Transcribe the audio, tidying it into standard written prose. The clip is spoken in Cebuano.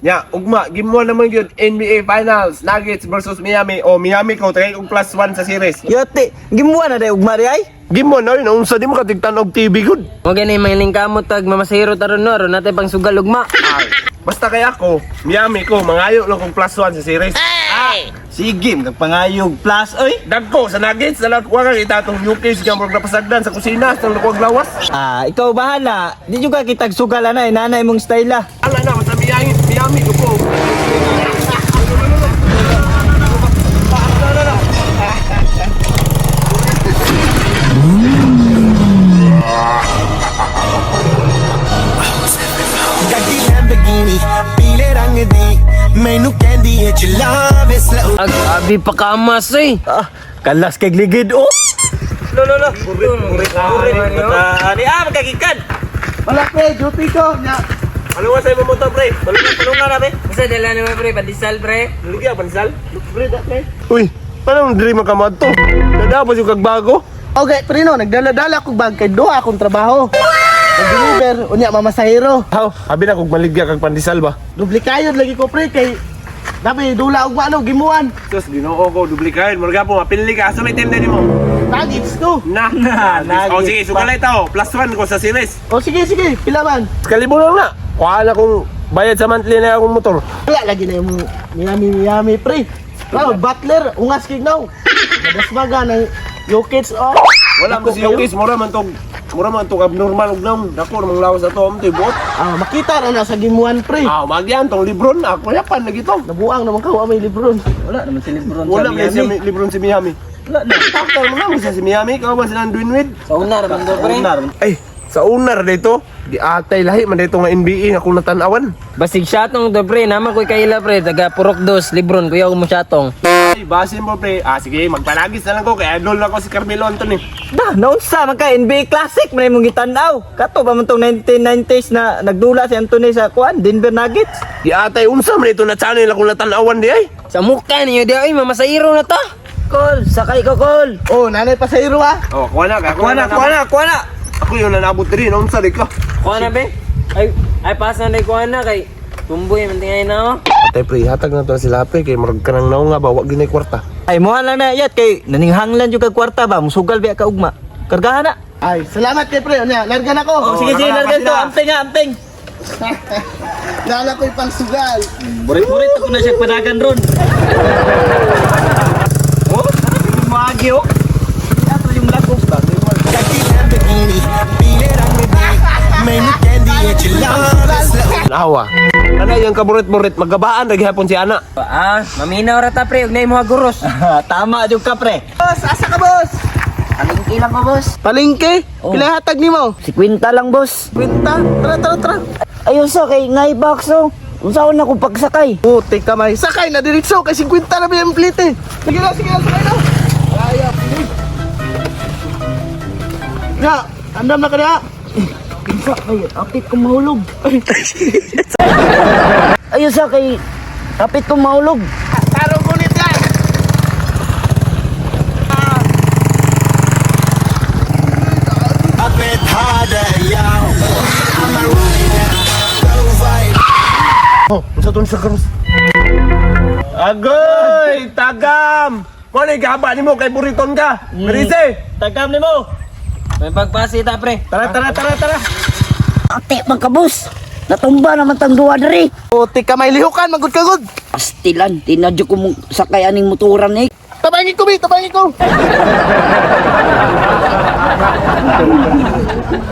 Nya, ugma, game 1 naman yun, NBA Finals, Nuggets versus Miami. O, Miami ko, tagay kong +1 sa series. Yote, gimuha na day ugma di ay. Game 1 na yun, unsa di mo katigtan og TV gud. Mo gani may kamot tag mamasahiro taron no, aron natay pang sugal ugma. Ay, basta kay ako, Miami ko, mangayo lang kong +1 sa series. Sige, magpangayog plus oy. Dagko sa Nuggets, dalag ko kang itatong UK siya murag napasagdan sa kusina, sa lukwag lawas. Ah, ikaw bahala. Di jud ka kitag sugal ana, nanay mong style ah. Ala na, basta Miami, Miami ko po. ਗੱਡੀ ਲੈਂਬਰਗੀਨੀ ਪੀਲੇ ਰੰਗ ਦੀ ਮੈਨੂੰ ਕਹਿੰਦੀ ਏ ਚਲਾਵੇ slow. Ag abi pa kamas oy. Ah, kalas kay ligid oh. Lo lo lo. Ani ah, magkagikan. Wala pre, duty ko. Nya. Ano nga sa imong motor, pre? Palungan na be. Basta dala naman pre, pandesal pre. Lugi ang pansal? Uy, paano diri makamadto? Nadapos yung kagbago. Okay, pre no, nagdala-dala kog bag kay duha akong trabaho. Nag-deliver, unya mamasahero. Haw, abi na kog maligya kag pandesal ba? Duplikayod lagi ko pre kay Dabi dula og ano gimuan. Sus, Ginoo ko, duplikahin. Murga po, mapili ka. Asa may team na nimo? Nuggets to. Na. Na, Oh, sige, sugalay tao. +1 ko sa series. O sige sige, pila man. Kalibo lang na. Kuha na kong bayad sa monthly na akong motor. Wala lagi na yung Miami Miami pre. Wow, Butler, ungas kig now. Nadasmaga ng Jokic oh. Wala mo si Yukis, mura man tong abnormal og naong. Dako namang lawas ato am to'y buot. Ah, makita ra na sa gimuan pre. Ah, magyan tong Lebron ako yapan lagi to. Nabuang naman ka, wa may Lebron. Wala naman si Lebron Wala sa man siya Miami. Lebron si Miami. Wala na. Taktar mo na mo siya si Miami, kaw ba sila ang Dwayne Wade? Sa una ra man to pre. Ay, sa unar dito, giatay lahi man dito nga NBA nga akong natanawan. Basig syatong to pre, nama koy kaila pre, taga Purok Dos, Libron, kuya ko mo syatong. Ay, basin mo pre. Ah, sige, magpanagis na lang ko kay idol na ko si Carmelo Anthony. Da, naunsa man ka NBA Classic man imong gitan-aw. Kato pa man tong 1990s na nagdula si Anthony sa kuan Denver Nuggets. Giatay unsa man ito na channel akong natanawan di ay. Sa mukha ninyo di ay mamasahiro na ta. Kol, sakay ko, Kol. Oh, nanay pasahero ah. Oh, kuha na, Kuha na, kuha na, kuha na. Ako yung nanabot diri, naunsa di ka. Kuha na be. Ay ay pasa na kuha na kay tumboy man tingay na oh. Atay pre, hatag na to sila pre kay murag kanang naong nga ba wa gyud kwarta. Ay moha lang na yat kay naninghanglan jud kag kwarta ba, musugal biya ka ugma. Kargahan na. Ay, salamat kay pre. Unya, larga na ko. Oh, sige sige, largan to. Amping nga, amping. Lala ko'y pangsugal. Burit-burit ako na siya padagan ron. Oh, magi oh. Ato yung lagos ba? ਗੱਡੀ ਲੈਂਬਰਗੀਨੀ ਪੀਲੇ ਰੰਗ ਦੀ ਮੈਨੂੰ ਕਹਿੰਦੀ ਏ ਚਲਾਵੇ slow. Awa. Ana yung kaburit-burit magabaan ra gihapon si ana. Ah, maminaw ra ta pre, ug nay mo haguros. Tama jud ka pre. Boss, asa ka boss? Palengke lang ko, boss. Palengke? Pila hatag nimo? 50 lang, boss. Kwenta? Tara, tara, tara. Ayun sa kay ngay box, oh. Unsaon na kung pagsakay? Puti kamay. Sakay na diretso kay 50 na ba yung plate eh. Sige na, sige na, sakay na. Kaya, pili. Ya, andam na ka na. Kinsa kay apit ko mahulog. Ayun sa kay apit ko mahulog. Tarong kunit yan. Up it harder, yo. I'm a rider, provide. Oh, unsa ton sa karos? Agoy, tagam. Mo ni gaba nimo kay buriton ka. Merise. Tagam nimo. May pagpasi ta pre. Tara tara tara tara. Ate man ka, boss. Natumba naman tang duwa diri. Puti kamay, lihukan, magod ka gud. Pastilan, tinadyo ko mong sakay aning motoran eh. Tabangin ko, bi, tabangin ko.